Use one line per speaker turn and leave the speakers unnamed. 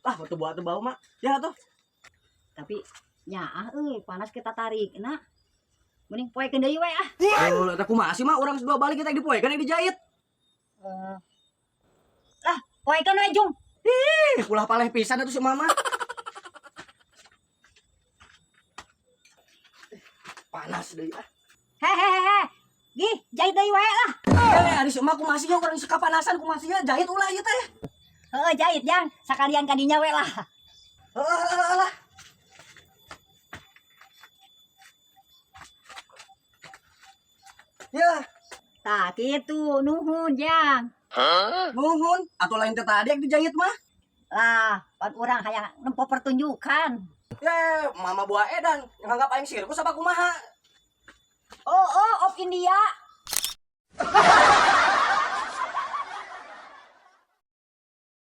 Lah batu buat bau mah. Ya tuh.
Tapi nyaah euy, panas kita tarik na. Mending poekeun deui we ah.
Oh, eta kumaha sih mah urang dua balik kita dipoekeun yang dijahit.
Eh. Lah, poekeun we jung.
Ih, ulah paleh pisan atuh si mama. Panas deui ah.
Hehehe. Gih, jahit deui wae lah.
Eh, ari si emak kumaha sih urang kapanasan kumaha sih jahit ulah ieu teh.
Heeh, jahit jang. Sakalian kadinya we lah.
Heeh, heeh, lah. Ya,
Tah kitu, nuhun jang.
nuhun atau lain teh tadi yang dijahit mah.
Lah, pan urang hayang nempo pertunjukan.
Ya, mama buah edan nganggap aing sirkus apa kumaha?
Oh, oh, of India.